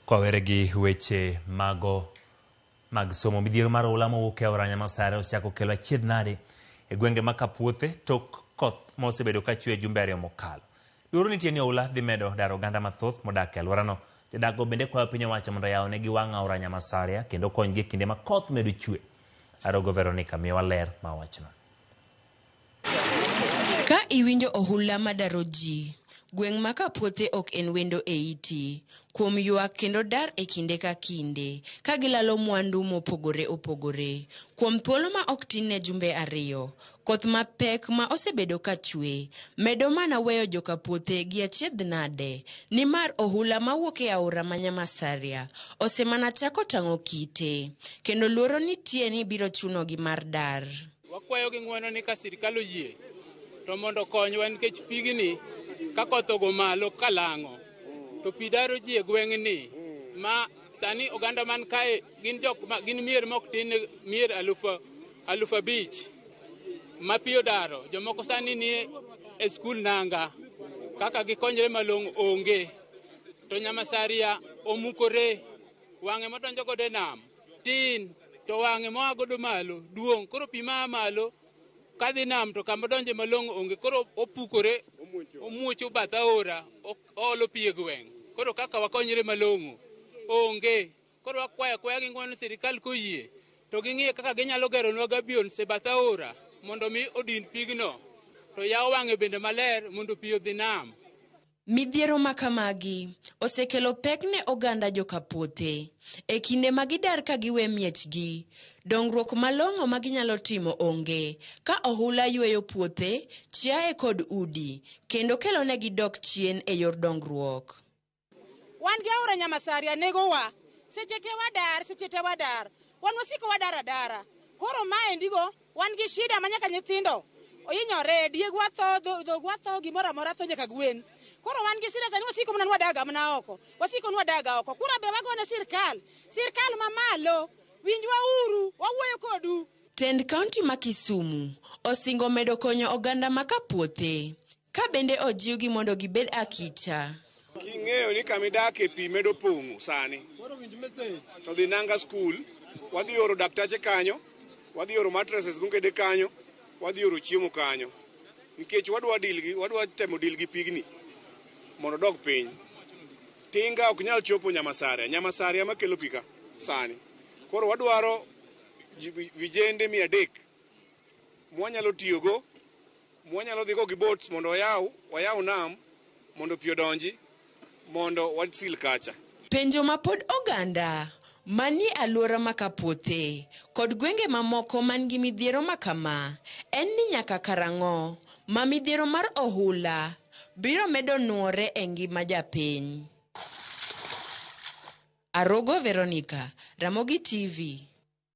Kwawere gi weche mago mag somo, midhiero mar oula mowuok e aora Nyamasare osechako kelo achiedh nade e gwenge ma Kapuothe tok koth mosebedo ka chwe jumbe ariyo mokalo. Luoro nitie ni oula dhi medo daro oganda mathoth modak e alworano. Jodakgo bende kwayo piny owacho mondo oyawnegi wang' aora Nyamasaria kendo okonygi e kinde ma koth medo chwe. Arogo Veronica miyowa ler ma wachno. Ka iwinjo ohula madaro ji, gweng' ma Kapuothe ok en wendo e iti, kuom ywak kendo dar e kinde ka kinde, ka gilalo mwandu mopogore opogore. Kuom thuolo ma ok tin ne jumbe ariyo, koth mapek ma osebedo ka chwe, medo mana weyo jokapuothe gi achiedh nade, nimar ohula mawuok e aora ma Nyamasaria osemana chako tang'o kite, kendo luoro nitie ni biro chunogi mar dar. Wakwayo gi ng'wono ni ka sirkal oyie to mondo okonywa nikech pigni ka koth ogo malo kalang'o to pi daro ji e gweng'ni ma sani oganda man kae gin jok ma gin mier mok tin mier 5000 ma pi odaro. Jomoko sani nie e skul nanga kaka gikonyre malong'o onge to Nyamasaria omukore wang'e modonjo godo e nam tin to wang'e moa godo malo duong'. Koro pi maa malo kadhi nam to kama donje malong'o onge, koro opukore omuocho bath aora oolo pi e gweng'. Koro kaka wakonyre malong'o onge. Koro wakwayo akwaya gi ng'wono sirikal koyie to ging'iye kaka ginyalo geronwa gabions e bath aora mondo mi odin pigno to yaw wang'e bende maler mondo pi odhi nam. Midhiero ma kamagi osekelo pek ne oganda jokapuothe e kinde ma gidar ka giwe miechgi. Dongruok malong'o ma ginyalo timo onge ka ohula yweyo puothe, chiaye kod udi kendo kelonegi dok chien e yor dongruok. Wan gi aora Nyamasaria negowa. Seche te wadar, seche te wadar. Wan wasiko wadar adara. Koro maendi go wan gi shida ma nyaka nyithindo ohinyore, diegwa tho, dhogwa tho, gimoro amora tho nyaka gwen. Koro wan gi shida sani wasiko mana ni wadaga mana oko. Wasiko ni wadaga oko. Kura be wagone sirkal. Sirkal mamalo. Winjwa uru, wawuoyo kodu. Tend kaunti ma Kisumu osingo medo konyo oganda ma Kapuothe ka bende ojiwgi mondo gibed akicha. King'eyo ni kama idake pi medo pong'o sani, to dhi Nanga School, wadhi oro daktache kanyo, wadhi oro mattresses gongede kanyo, wadhi oro chiemo kanyo. Nikech wadwa deal gi, wadwa temo deal gi pigni mondo odog piny. Tinga ok nyal chopo Nyamasaria, Nyamasaria ema kelo pi ka sani. Koro wadwaro vijende 300 mwanyalo tiyogo, mwanyalo dhigo gi boats mondo wayaw nam mondo pi odonji mondo wasil kacha. Penjo ma pod oganda manie alwora ma Kapuothe kod gwenge mamoko man gi midhiero ma kama en ni nyaka karang'o ma midhiero mar ohula biro medo nuore e ngima japiny. Arogo Veronica, Ramogi TV.